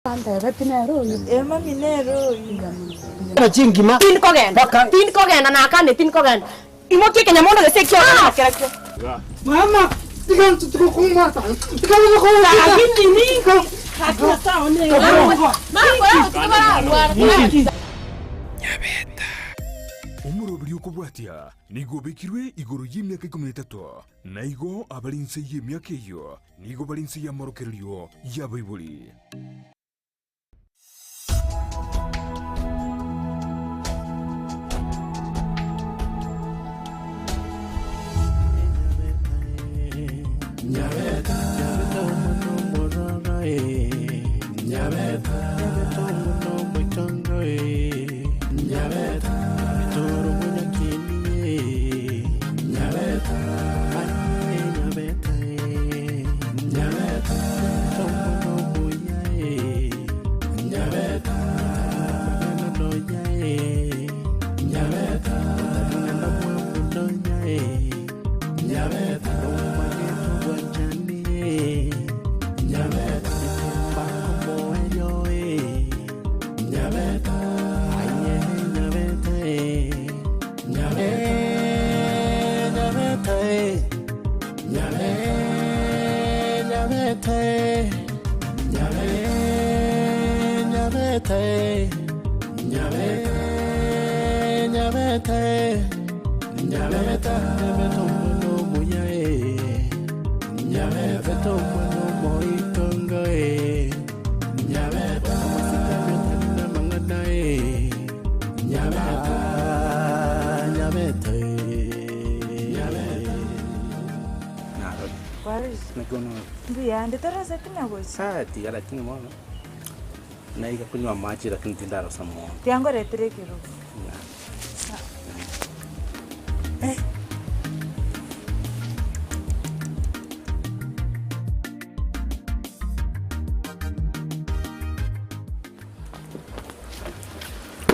Antebeti nere oyo. Ee mami nere oyo. Chingima. Tindi kogenda, tindi kogenda nakane tindi kogenda. Imokia ekenyamondo gese ekiororo na kerakio. Mama, tiga ntutukukumata. Tiga ntutukukumata. Nyabeta. Omoroberi okobwatia nigo obekirwe igoro y'emiaka ikomi na etato, na igo abare inse y'emiaka eyio nigo bare inse y'amorokererio y'abaibori. Mbuyande toroseti na gochia. Ah, tiga lakini bono naiga kunywa amache lakini tindarosa mono. Tiga nkoretere ekerogo.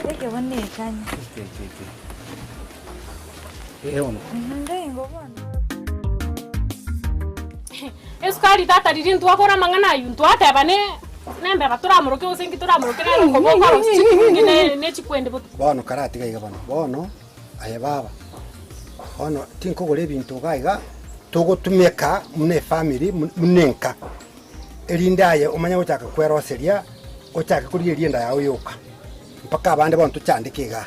Eke bono ekanye. Eke, eke, eke. Eh, bono. Ndeingo bono. Esukari tata riria ntwakora amang'ana aywo ntwateba ne nembeba toramoroke gose inki toramoroke nere okoboka orosia chikungi ne ne chikwendi botuko. Bono karatiga iga bono, bono aye baba, bono tinkogora ebinto iga iga, togotumeka buna efamiri buna enka, erinde aye omanye gochaka kweroseria, ochake korigereria enda yago yoka, mpaka abande bono tochandeke igaa.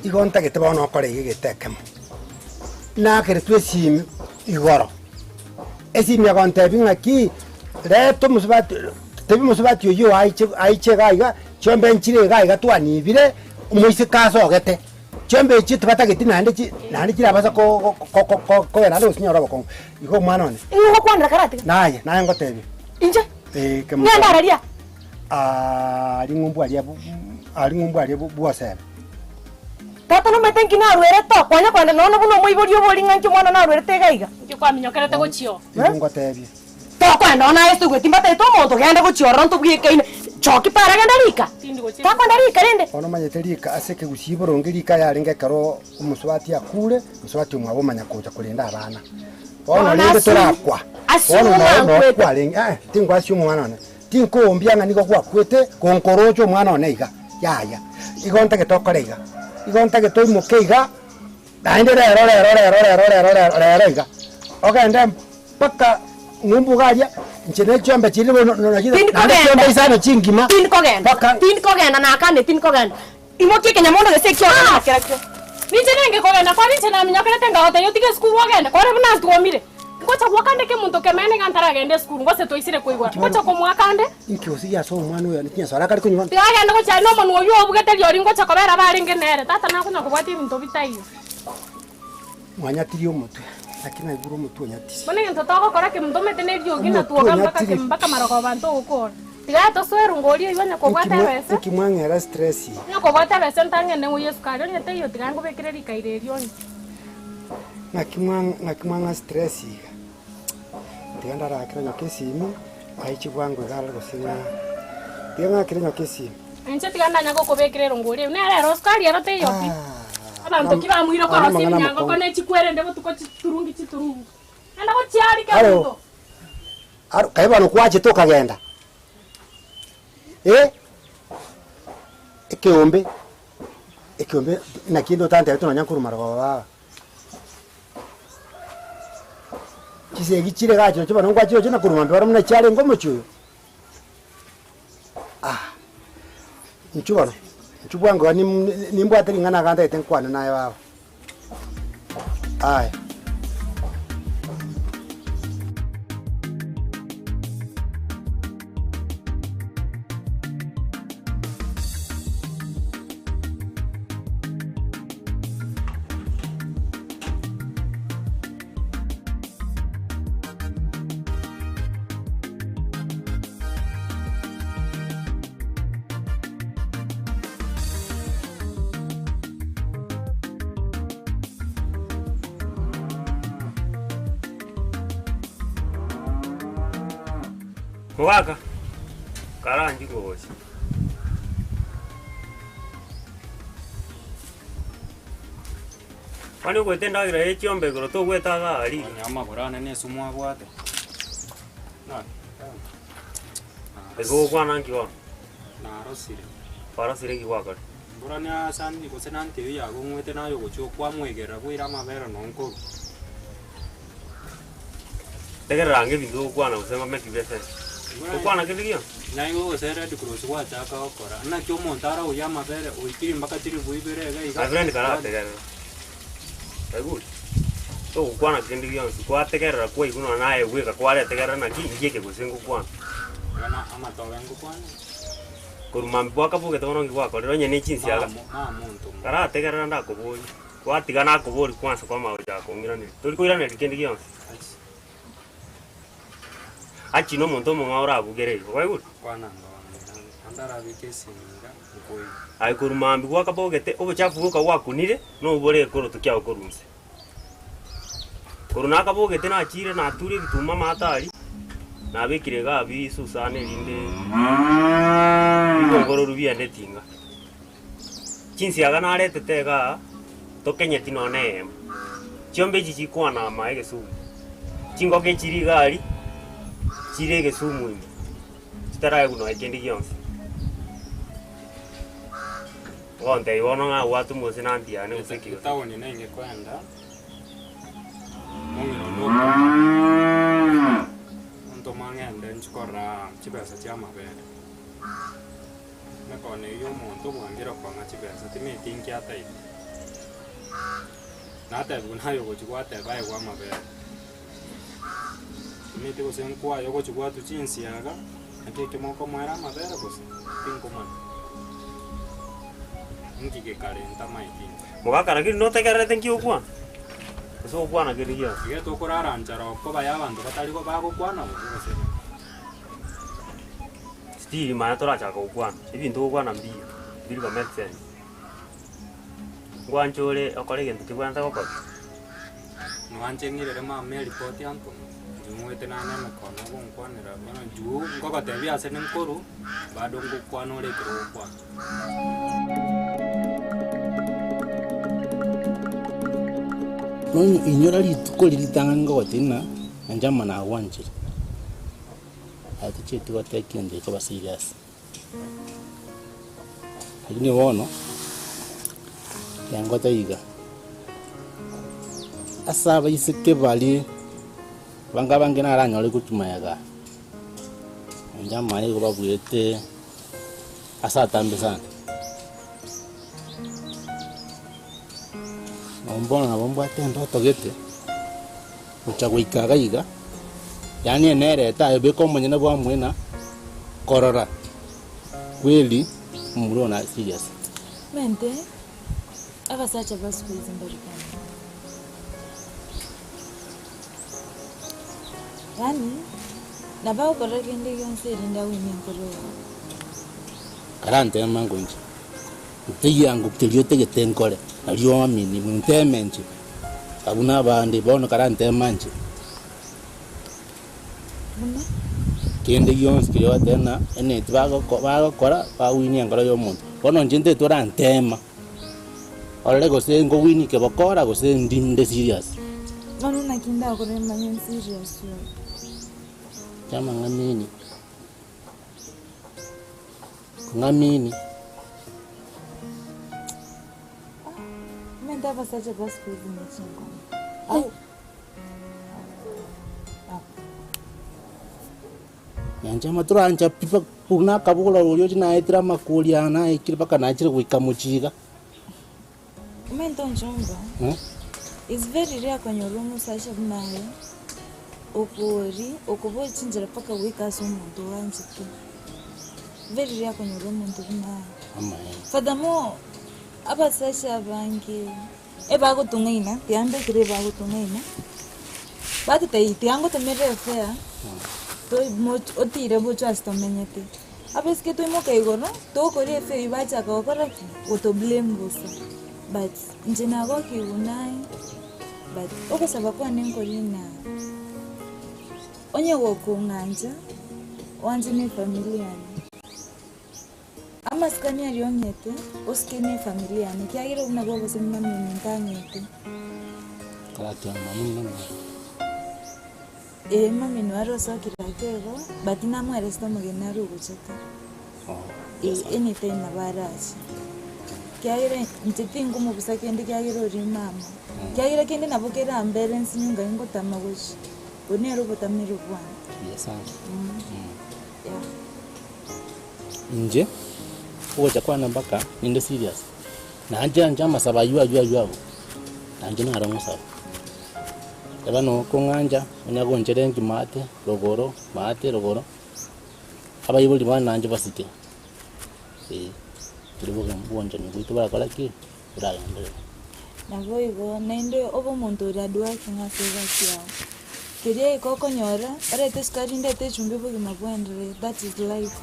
Igo ntagete bono okore iga egento ekemo, nakeretwe esimi igoro, esimi egontebia ng'aki, reta omosubati tebia omosubati oyio aiche aiche iga iga, chiombe nchire iga iga twanibire, omoiseke asogete, chiombe echio tibatageti naende chi naende chirabasa ko ko ko ko kogenda naende gosinyora obokong'u. Igo omwana one, Ing'o ogokwanera karatiga? naye naye ngotebia. Inche? Eh, Ng'ende araria? Aria ng'umbu aria aria ng'umbu aria bwosebe. Tata nomanyete nki narwerete oo? Kwanya kogenda nonya buna omoibori obori ng'a inki omwana narwerete iga iga. Inki kwaminyokerete gochia oo? Igo ngotebie. Tokoenda nonya naye ase oigweti mbatebete omonto genda gochia ororo ntobwekaine. Choki para genda rika. Tindi gochia Takoenda rika rende. Bono omanyete rika ase ekegusii boronge rika yarenge ekero omosubati akure, mosubati omwabo omanya gocha korenda abana. Bono Bono rende assume- torakwa. assume Bono ng'a noo noo nkwete. kwarenge eh, tingwasio omwana one. Tinkoombia ng'a nigo gwakwete, gonkoroche omwana one iga, yaya. Igo ntagete okore iga, igo ntagete oimoke iga, naende rero rero rero rero rero rero rero iga, ogende mpaka ng'umbu iga aria, inche ne chiombe chiria bono no nachi Tindi naende kogenda. chiombe isano chingima, Tindi kogenda, mpaka tindi kogenda nakane tindi kogenda. Imokia ekenyamondo gese ekiororo na kerakio. Ninche nenge kogenda kware inche naminyokerete ngagotebia otige esukuru ogende kware buna ntwomire. Ngocha gwoka nde kemonto kemeene iga ntaragenda esukuru ngose twaisire koigora. Ngocha komoaka nde. Inki gose giasoa omwana oyo chinyasore akare konywa? Tiga agende gochia aria nomonwa oyio obugete riori ngocha kobera barenge nere. Tata nakonya kobwatia ebinto bitaiyo. Mwanyatirie omotwe, naki naigure omotwe onyatirie. Bono egento togokora kemonto omanyete neriogi Omotwe natwoka mpaka onyatirie. mpaka marogoba abanto ogokora. Tiga tosoe erungu oria oyio onye kobwata Inki mwa- ebese. inki mwang'era stress iga? Onye kobwata ebese ntang'ende ng'oyie esukari onye teiyo tiga nkobekere rikairo erio onywe. Ng'aki mwa- ng'aki mwang'a stress iga? Tiga ndarakere nyoka esimi, aiche bwango iga arore gose ng'a tiga ng'akere nyoka esimi. Inche tiga ndanya gokobekera erongo oria nere ero sukari ero teiyo pi. Abanto ki bamoire Aya korosia amang'ana ebinyangoko amakong'u. ne chikwerende botuko chiturungi chiturungi. Enda gochiarika Aro. ebinto. Aro, kae bono kwachete okagenda. Eh! Ekeombe, ekeombe naki inde otantebetie nonya nkorwa marogoba baba. Chisegi chire igaa chirochio bono nkwachiroche na korwa mambia barabwo buna chiarenge omochie oyo. Ah! Inchuo bono, inchuo bwango iga nim- nimbwate ring'ana iga ntagete nkwane naye baba. Aya. Mogaka, karanche ngocha. Kwani ogoeta endagera ye chiombe igoro togweta iga aria? Onye amagoro ane na esumu abwate. Igo ogokwana nki bono? Narosire. Kwarosire nki gwakora? Mbora nasani gose nantebia yagong'wete naye ogochia okwamwegerera bwaire amabere nonkoru. Tegerera ange ebinto ogokwana gose ng'o make bia sense. Gokwana kende gionsi? Naigo gose Red Cross gwachaka gokora, naki omonto arauye amabere oikire mpaka chilifu ibere iga iga. My friend karategerera. Kwaigure? Togokwana kende gionsi, kwategerera kwaigwa nonya naye bweka kwaretegerera naki inki eke gose ngokwana. Bono amatobe ngokwana. Korwa mambia bwakabogete bono nki gwakorire onye ne chinsiaga. Mama ontoma. Karategerera ndakoborie, gwatiga nakoboria kwansa kwamanya gochaka kong'iraneria. Tori koiraneria kende gionsi. Achi nomonto omong'ao orabugere igo, kwaigure? Kwana ng'o ande arabeke esimi iga nkoigwe. Aye korwa mambia gwakabogete, obochafu bwoka gwakunire, nobore ekoroto kiao korwa inse. Korwa nakabogete nachire nature ebituma amato aria, nabekire igaa bisusane erinde bikongororu biende etinga. Chinsiaga naretete igaa, tokenyeti nonya na eyemo. Chiombe echi chikwana ama egesumu, chingoko echire iga aria, chire egesumu ime, chitaraegwa nonya kende gionsi. Ogontebia bono ng'a gwatomwa gose na aunty yane gose ki gose. Etaoni nenge koenda, omong'ina onde ontoma, ontoma ng'ende nchi korora chibesa chia amabere. Emekoono eyio y'omonto bwangire kong'a chibesa, timeti inki ataete. Natebiwa naye ogochia gwateba aegwe amabere. Timeti gose nkwaye ogochia gwatwa chinsiaga, naki ekio mokomoera amabere gose? Tinkomanya. Inki gekarenta maeti inche. Mogaka lakini notegererete nki ogokwana? Gose ogokwana kende gionsi? Iga tokorara nchara okoba ya abanto batari bagokwana gose gose. Still manya torachaka gokwana, ebinto ogokwana mbiya, mbiri ko make sense. Ngwanche ore okore egento kebwenerete gokora. Mwanche ng'irere mama eripoti antome, inche ng'wete nane emekono ogonkwanera bono juu nkogotebia ase ninkoru, bado ngokwana ore ekero ogokwana. Bono inyora rituko riria ritang'ani ngogotebi ng'a inche amo nagwanchire. Aye tochieti goteba kende ekoba serious. Lakini bono, engoteba iga, ase abaiseke baria banga abange naranyore gochia magega, inche amaene nigo babuete ase atambe sana. Nabo bono nabo mbwate endoto gete. Gocha goika iga iga, yaani enerete aye beka omonyene bwamwena korora kweli omomura oyo nare serious. Mente, abasacha ba siku hizi mbari kando. Yaani, nabo agokora kende gionsi erinde agwenie enkoro yago. Karanteme ngoinche, ntegiango keria otagete nkore, nario oamini, nteme inche. Abwo nabande, bono karantema inche. Kende gionsi keria ogoteba ng'a eneti bagoko bagokora bawinie enkoro ya omonto. Bono inche ntete orantema, orore gose nkowinie kebokora gose ndi nde serious. Bono naki ndakore manye serious oyo. Inche amang'ana eni. Ng'amini. Omanyete abasacha ba siku hizi ne chingoma. Au. Nyancha amaturancha pi pa buna akabora oria ochi naetire amakori aya naikire mpaka nachire goika mochie iga. Omanyete onchomba, Eh? it's very rare konyora omosacha buna aye, okori okoboa chinchera mpaka goika ase omonto oanchete. Very rare konyora omonto buna aye. Amaene. Furthermore, abasacha abange ebagotong'aina, tiambekire ebagotong'aina, batotebia tiga ngotomere efare, toi moch otire gochia ase tomenyete. Abaiseke twaimoka igoro, tokoria efare eywo bachaka gokora ki? Goto blame bosa. But inche nagokigwa naye, but ogosaba kwane nkori ng'a onye gokong'ancha, oanche na efamiri yane. Amasikani aria ong'ete, osike na efamiri yane, ekiagera obwo nabwo obosemi mami ominto ang'ete. Ee mami nigo are osokire ake igo, but namweresete omogeni are ogochete. Ee anytime nabo arache. Ekiagera inche tinkomobusa kende ekiagera oria mama. Ekiagera kende nabo kerambere nsinyo ngai ngotama gochia, obo nere obotamero bwane. Yeah. Inche, ogocha kwane mpaka ninde serious, naanche anche amasabo aywo aywo aywo abwo, nainche naro ngosaba. Eba nokong'ancha, onya goncherengi maate rogoro, maate rogoro, abaibori bane nainche basike, eh, tari bobe obwanchani bwaito borakore ki? Boragenderere. Naboigo naende obe omonto ore hardworking ase egasi yao. Keria egeka okonyora, orete esukari ndete echumbi obogima bwaenderere, that is life.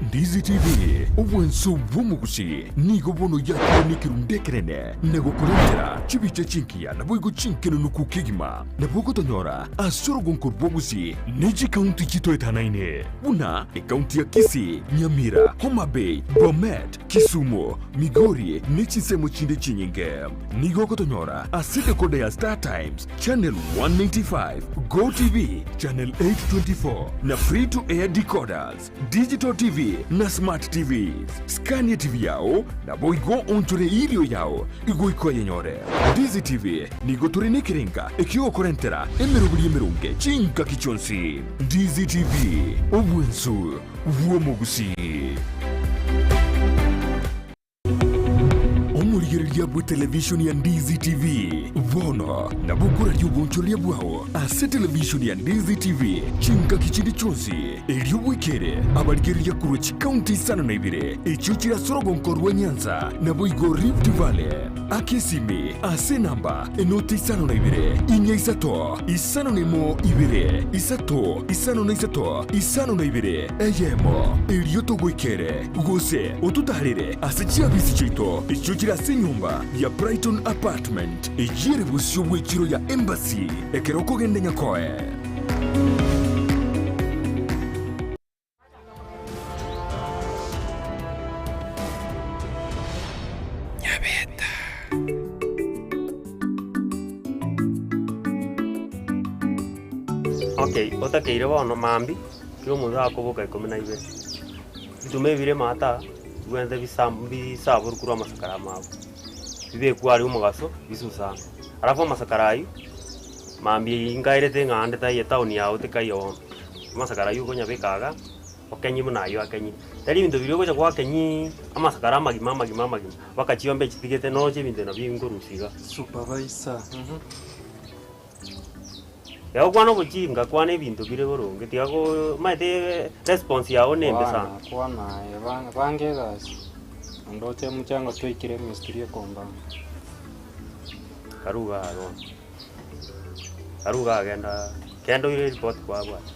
Ndizi TV, obwanso bw'omogusi, nigo bono yakire nekerundu ekenene na gokorentera chibicha chingiya naboigo chinkenenuku kegima. Nabo ogotonyora ase orogonko rw'obogusi ne chikaunti chitoetanaine buna ekaunti ya Kisii, Nyamira, Homa Bay, Bomet, Kisumu, Migori ne chinsemo chinde chinyinge. Nigo ogotonyora ase decoder ya Star Times, Channel 195, Go TV, Channel 824 na Free to Air decoders. Digital TV na Smart TVs. Skania TV yao, naboigo onchore eirio yao igoika oyenyore. Ndizi TV nigo tore nekerenga ekiogokorentera emeroberi emeronge chingaki chionsi. Ndizi TV, obwensu bw'omogusii. Omorigereria bw'etelevishoni ya Ndizi TV bono nabo okoraria obonchoreria bwao ase televishoni ya Ndizi TV chingaki chinde chionsi, erio bwekere abarigereria korwa chikaunti isano na ibere echio chire ase orogonko rwa Nyanza naboigo Rift Valley. Aka esimi ase enamba enoti isano na ibere, inya isato, isano na emo ibere, isato, isano na isato, isano na ibere, eyemo, erio togoikere. Gose ototaarere ase chiabisi chiaito echio chire ase enyomba ya Brighton Apartment, eyio ere bosio bw'echiro ya Embassy, ekero okogenda Nyakoe. Okay, otakeire bono mambia, kera omonto akoboka ikomi na ibere. Bituma ebire maata, bibwenerete bisam bisaborwe korwa amasakara amabo, bibekwe aria omogaso, bisusane. Alafu amasakara aywo, mambia eywo nkaerete ng'a ande taiyo etown yago tekaiyo bono, amasakara aywo okonyabeka iga, okenyie buna aywo akenyire. Tari ebinto biria ogocha gwakenyieee amasakara amagima amagima amagima, mpaka chiombe chitigete noche ebinto nabio nkorusia iga. Supervisor. Tiga gokwana obochinga, kwana ebinto bire boronge, tiga go omanyete response yago nembe sana. Kwana, kwana aye, banga banga egasi. Naende oche mochango twaikire emistiri ekombanga. Karuga aa bono, karuga aa genda, genda oire eripoti kwabwate,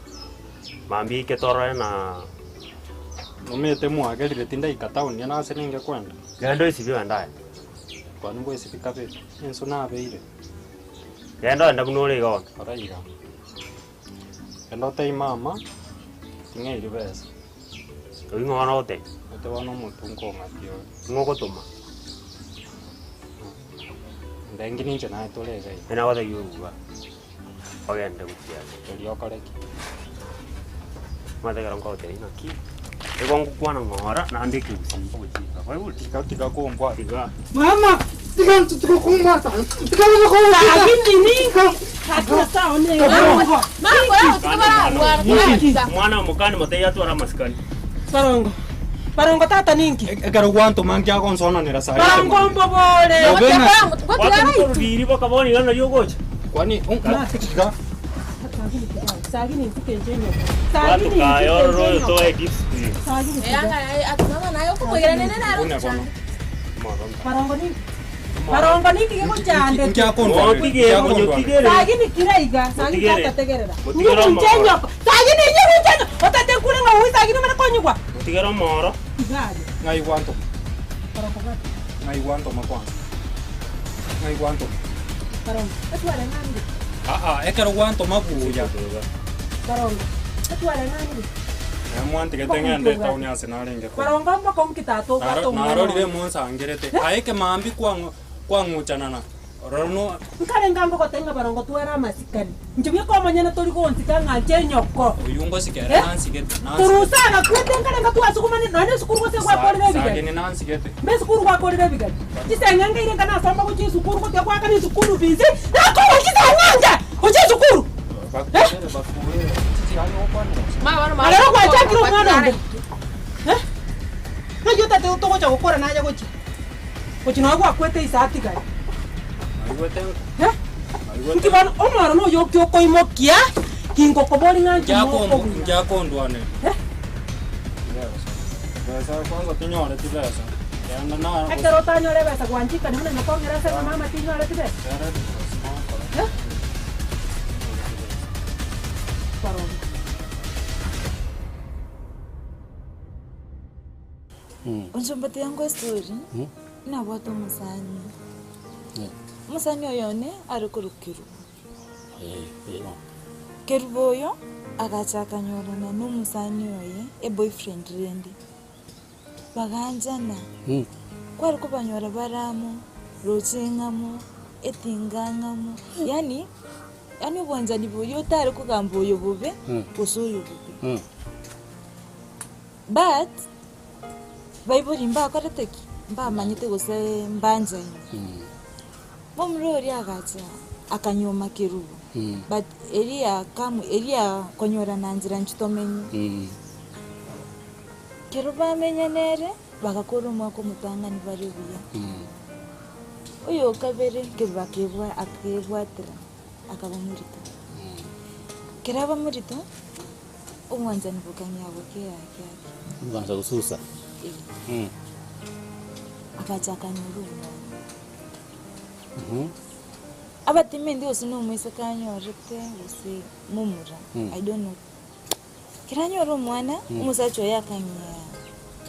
mambia ike torore na. Omanyete mwagerire tindaika town nase ninge kwenda. Genda oisibie ogende aye. Kwani ngoisibia kabere, ensu nabeire. Genda ogende buna ore iga bono. Kora iga, genda otebie mama, ting'eiri besa. Oyio ng'o bono ogotebia? Omanyete bono omotwe nkong'atia ore. Ng'o ogotoma? Ndengi ninche naye tore iga iga. Nere agotebia oruga. Ogende gochia ase. Erio okore ki? Omanyete ekero nkogotebia naki, igo ngokwana ng'ora naende ekegusii ogochika kwaigure? Tiga tiga konkwana. Tiga. Mama, tiga ntutukukumata. Tiga Omwana omokani motebie atware amasikani. Barongo. Barongo tata ninki? Ekero gwantoma nkiagonsonanera sayi. Barongo mbobore. Orobiri bokaboni iga nario ogocha. Kwani tiga. Gwatukaye ororo oyo toe discipline. Barongo ninki? Barongo ninki gegochande? Motige, monyotigere. Sagini kira iga, sagini Motigere. tata tegerera. Motigere Nyirunche omoro. nyoko. Sagini nyirunche nyoko. Otate nkure ng'a ui sagini omane konyigwa. Motigere omoro. Igari. Ng'ai gwantoma? Barongo bwate. Ng'ai gwantoma kwanza? Ng'ai gwantoma? Barongo. Etware ng'ani. Aa, ekero gwantoma buya. Barongo. Etware ng'ani. Naye mwantigete ng'ende etown ase narenge korwa. Barongo mbokong'u tata obwate omwana. Narorire monsangerete. Aye ekemambi kwang'u kwang'uchanana. Ororo no Nkare ngango goteba ng'a barongo tware amasikani. Inche bweka omonyene tori gonsika ng'a nche enyoko. Oywo ngosikere Eh? nansigete. Turusana kwete nkare nga twasukumani nonye esukuru gose gwakorire ebigari. Sagini nansigete. Mbe esukuru gwakorire ebigari. Chiseng'enge ire nkanasomba gochia esukuru gotia gwakana esukuru fees. Nakowa chiseng'enge gochia esukuru. Bakure bakure. Chichirani gokwanera. Arero gwachakire omwana onde. Eh? Ng'ai otate togocha gokora naye gochia. Gochia noe gwakwete ise atigare. Naigwete Eh? Nki bono omoro noyo oki okoimokia gingokobori ng'a nki mokobuya. Ngiakondwanera. Eh? Besa kwanza tinyoreti besa. Genda na Ekero otanyore ebesa gwanchikani buna nyokong'era ase ng'a mama tinyoreti besa. Eh? Barongo. Onchombete yango estory, nabwate omosani. Omosani oyo one are korwa Kerubo. Kerubo oyo, agacha akanyorana na omosani oye, eboyfriend rende. Baganchana, kware kobanyora bare amo, roche ng'amo, etinga ng'amo, yaani, yaani obwanchani boria otare kogamba oyo bobe, gose oyo bobe. But, baibori mbakorete ki? Mbamanyete gose mbanchaine. Momura oria agacha akanyuoma kerubo, but eria akamu eria konyorana nchera nchi tomenye. Kero bamenya nere, bagakora omwaka omotang'ani bare buya. Oyo okabere, kerubo akebwa akebwatera, akaba morito. Kero aba morito, obwanchani bokang'ea gokea ake ake. Kwanza kususa. Eh. Agacha akanyora omwana. Abatemendi gose na omoiseke anyorete gose momura, I don't know. Kero anyore omwana, omosacha oye akang'ea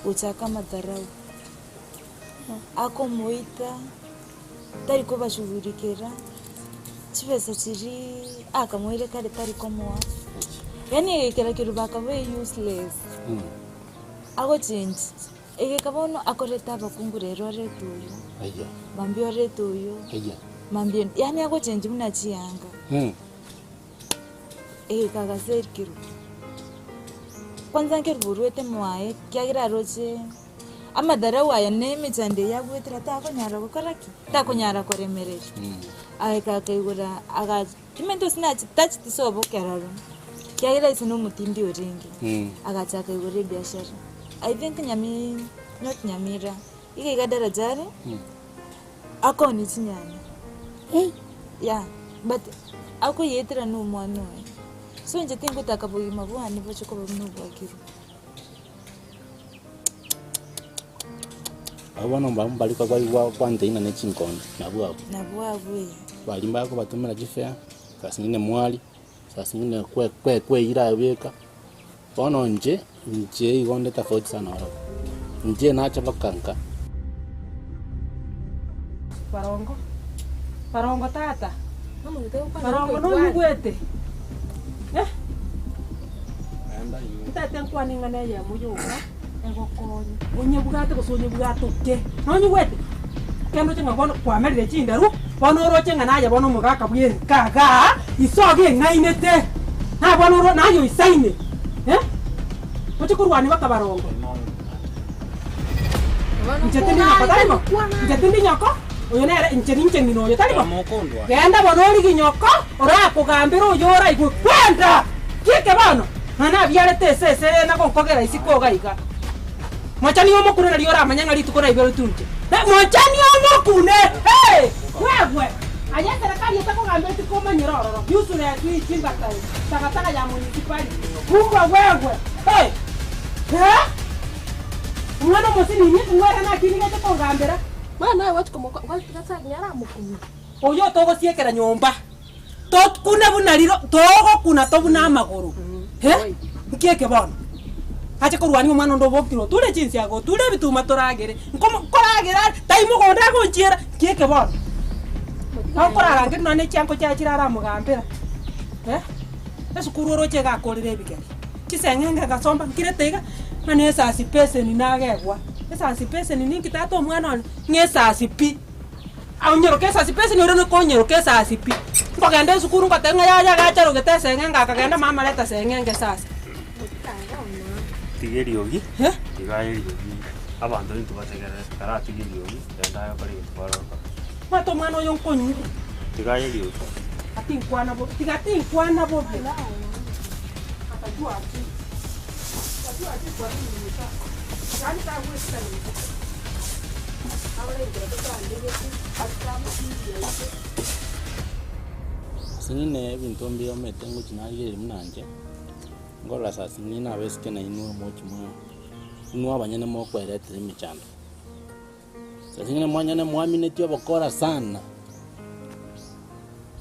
gochaka amadharau. Akomoita, tari kobashughulikera, chibesa chiria akamoire kare tari komoa. Yaani egekera kerubo akaba useless. Agochange, egeka bono akorete abakungu rero orete oyo, Aya. mambia orete oyo, Aya. mambia yaani agochange buna chianga. Egeka agaseri kerubo. Kwanza nkerubo orwete mwaye, kiagera aroche amadharau aya na emechando eye abwetera takonyara gokora ki? Takonyara koremereria. Ageka akaigora aga timanyete gose nachi tacheti sobo ekeroro, kiagera ase na omotindi orenge. Agacha akaigora ebiashara. I think Nyami not Nyamira, iga iga daraja are, akoonia chinyanya. Yeah, but akoyetera na omwana oye. So inche tingotaka bogima bwane boche koba buna obwakirwe. Abo bono mbaria mbarikwa kwaigwa kwanteina ne chinkondo nabwo abwo. Nabwo abwo eh. Baria mbakobatomera chifare, saa zingine mwari, saa zingine kwe kwe kweira abeka. Bono inche, inche igo nde tofauti sana barabwo. Inche nacha mpaka nka. Barongo. Barongo tata. Barongo noigwete. Eh? Ntaete nkwane ing'ana eyemo yoka egokonya. Onyebwate gose onyebwate oke. Nonyigwete? Kende oche ng'a bono kwamerire chindaru, bono oroche ng'a naye bono omogaka bwa enka igaa, Isoge eng'ainete, na bono oro naye oisaine, eh? Oche korwania bakabarongo. Inche tindi nyoko, tari bo? Inche tindi nyoko, oyo nere inche ninche ng'ina oyo, tari bo? Genda bono origie nyoko, orakogambere oyo oraigwe kwenda! Kieke bono, nonya nabiarete esese eye nagonkogera isiko iga iga. Mochani omokune nario oramanye ng'a rituko naiboretwe inche. Mochani omokune! Hey! Kwegwe! Aye eserekari etakogambereti komanyera ororo, useless chimbatai, takataka ya municipality, kumbwa gwegwe! Hey! Eh! Omwana omosinini, ng'were naki nigete kongambera? Oyio togosiekera nyomba, tokune buna riro, togokuna tobune amagoro. Eh! Nki eke bono? Ache korwania omwana onde obokire oture chinsiaga, oture ebituma toragere, nkomo nkoragera are, tai mogondo agonchiera, nki eke bono? Okorarangeria nonya ne chiango chiaye chiria aramogambera, eh, esukuru oroche iga akorire ebigeri, chiseng'enge egasomba, nkirete iga, ng'a na esasi peseni nagegwa, esasi peseni ninki tata omwana one, ng'a esasi pi. Aonyeroke esasi pi, ase noirane konyeroka esasi pi. Nkogenda esukuru ngoteba ng'a yaya iga acharogete eseng'enge akagenda mama reta seng'enge sasa. Tiga eriogi, Eh? tiga aye eriogi, abanto intwe bategerere, taratiga eriogi, genda aye okore egento kware gokora. Omanyete omwana oyo nkonywa. Tiga aye eriogi. Atinkwana bobe, tiga tinkwana bobe. Atajua ati, atajua ati kwa nini nimesha. Yaani tagwesika ninche. Ase ng'ina ebinto mbiomete ngochia narigereria buna inche, nkorora saa zingine nabesike nainwe mochie mwa inwe abanyene mokweretera emechando. Saa zingine mwanyene mwaminetie obokora sana,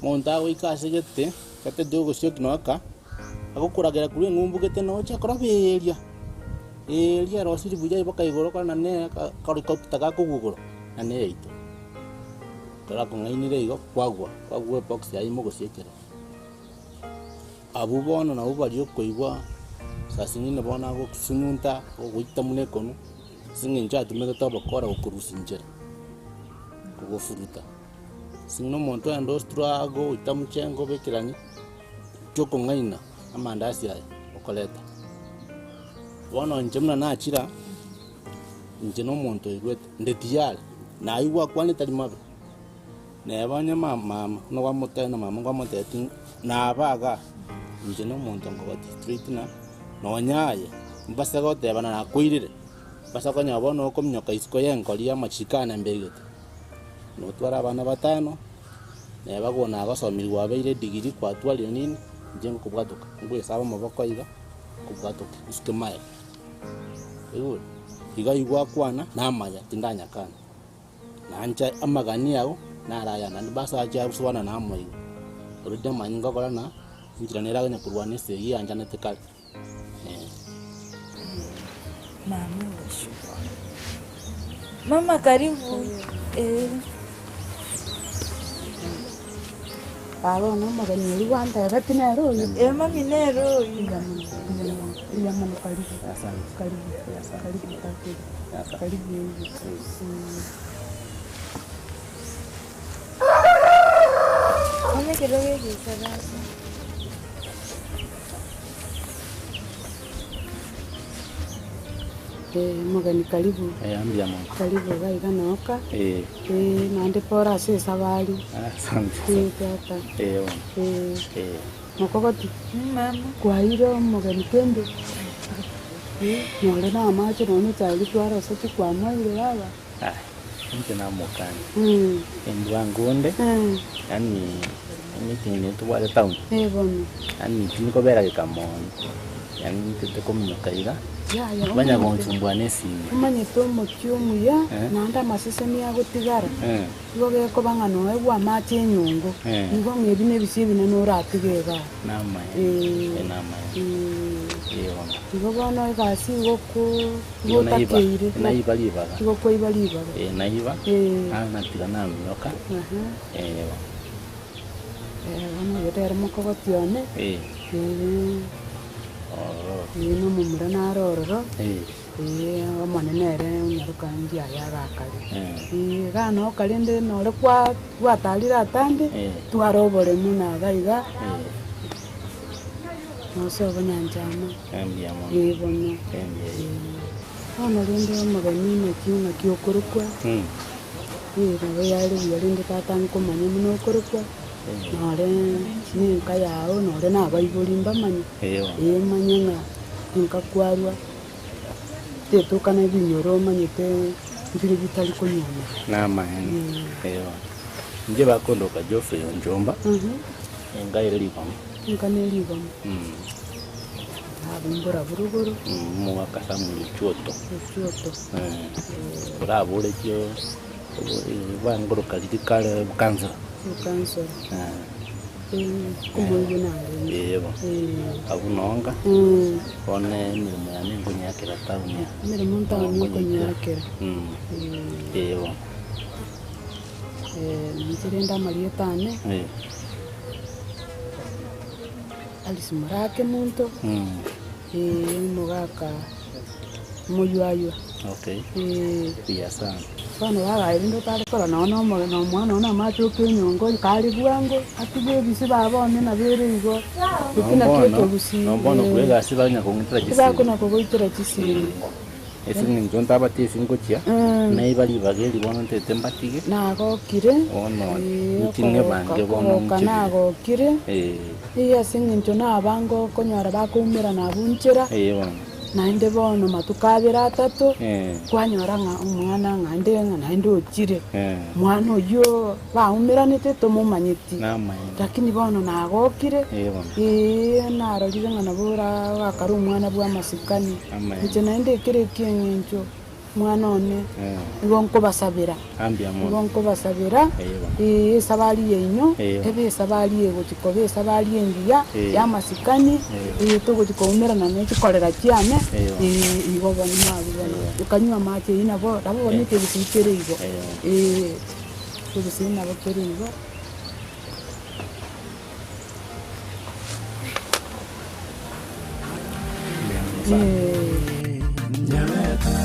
monto agoika ase gete, gatete ogosioki noka, agokoragera korwa eng'umbu gete noche akoroberia. Eeri arosirie buya eboka igoro korende nere karikopita gakogwa igoro, na nere yaito. Ekero akong'ainire igo, kwagwa, kwagwa ebox yaye ime ogosiekera. Abwo bono nabwo baria okoigwa saa zingine bono agosunyunta, ogoita buna ekonu, ase eng'encho atumegete obokora gokorusia inchera, kogofuruta. Ase ng'ina omonto ogenda ostruggle ogoita mochengo obekeranie, chiokong'aina amandasi aya okoreta. Bono inche buna nachira, inche na omonto oigwete, nde tiyari, naigwa akwane tari mabe. Neba onye ma mama, buna kwamotebia na mama kwamotebetie ng'a naba igaa, inche na omonto nkogotia straight ng'a nonya aye, mbase gotebana nakoirire, mbase konya bono okominyoka isiko ya enkori ya amachiko ane mbegete. Notware abana batano, neba bono nagosomirie kwabeire edigiri kwatwarire nini, inche ngokobwatoka, ngoesaba amaboko iga. Kobwatoka isiko maega. Oigure? Iga aigwa akwana namaya tindanyakana. Nancha amagani ao naro aya naende basacha abwo na amoigo. Already amanyinga ngokora na enchera nere akonya korwana esegi yanchanete kare eh. Mama ogochukwa. Mama karibu eh. Baba one omogeni oria gwantebetie nere oyo? Eh mami nere oyo. Mbuya mono, mbuya mono, mbuya mono karibu, karibu, karibu tata, karibu oigwe. Onye ekerogo eke isarasa. Omogeni karibu. Eh, mbuya mono. Karibu iga iga noka. Eh. Eh, naende pore ase esabari. Asante. Eh, tata. Eh, bono. Eh. Eh. Mokogoti. Mama. Kwaire omogeni kende? Eh, nore na amache nonye echae eria twarosetie kwamoeire baba? Ah, inche namokani. Mm. Embwa ngonde. Mm. Yaani emeeting nigo tobwate town. Eh, bono. Yaani tinkobera gekamono. Yaani ntete kominyoka iga. Yaya, Banya omanyete- gonsumbua na esimi. Omanyete omochie omuya, Eh. naende amaseseni agotigara, Eh. igo gekoba ng'a noegwe amache enyongo, Eh. nigo ng'a ebi na ebisio ebinene oratige igaa. Namaya. Eh. Eh, namaya. Eh. Eh, bono. Igo bono egasi igo ko Igo naiba, otakeire. naiba ribaga. Igo kwaiba ribaga. Eh, naiba. Eh. Naro natiga naminyoka. Aha. Eh, bono. Eh, bono oyo nere mokogoti one. Eh. Eh. Ororo. Ee, nomomura naro ororo. Eh. Ee, Omonene ere onyaroka ndiaye agakare. Ee, iga noka rende nore kwa gwatarire atambe, twara oboremu na iga iga, nonsi obonyanchama, Mbuya mono. ee bono. Mbuya. Ee. Bono rende omogeni naki naki okorokwa, ee nabo yare buya rende tata nkomanya buna okorokwa, nore na enka yago, nore na abaibori mbamanye, ee manye ng'a enka kwarwa. Tetokana ebinyoro omanyete mbire bitari konyuomera. Namaene, eeh. Inche bakondoka Geoffrey Onchomba, enka ere rigoma. Enka ne rigoma. Nabumbura buruguru. Omogaka Samuel Ochuoto. Ochuoto. Oraboretie bangoroka riria kare obokansora. Obokansora. Komoigwa narenge. Ee bo. Abwo nonga, bono emeremo yane nkonyeakera town aa. Emeremo ntown okonyeakera. Ee bo. Inche rende amarieta ane, Alice Morake monto, omogaka omoyuayua. Okay. Buya sana. Bono bagaye rende otare korora nonya na omore na omwana one amache oka enyongo kare bwango atige ebisi baba one nabo ere igo, eki nakio ekegusii Nonya bono korwa egasi banya kong'itera chisimi. Tibakona kogoitera chisimi. Ase eng'encho ntabatie ase ngochia, naiba ribaga eri bono ntaete mbatige. Nagokire, Bono ee, inche ng'ebange bono okogoka nchire. nagokire, Ee. ee, ase eng'encho nabange okonyora bakoumerana abwo nchera. Ee bono. Naende bono matuko abere atato, Ee. kwanyora ng'a omwana ng'a inde ng'a naende ochire. Ee. Mwana oyio baumeranete tomomanyeti, Namaene. lakini bono nagokire, Ee bono. ee narorire ng'a nabo oragakare omwana bw'amasikani. Amen. Inche naende ekero eki'eng'encho mwana one, nigo nkobasabera, Mbuya mono. nigo nkobasabera, Ee bono. ee esabari yaino, Ee. ebe esabari egochia koba esabari engiya, Ee. y'amasikani, Ee. ee togochia koumerana ne chikorera chiane, Ee. ee igo bono nabwo bono. Okanywa amache eyio nabo, nabo bono ekegusii kere igo, ee ekegusii nabo kere igo. Nyabeta,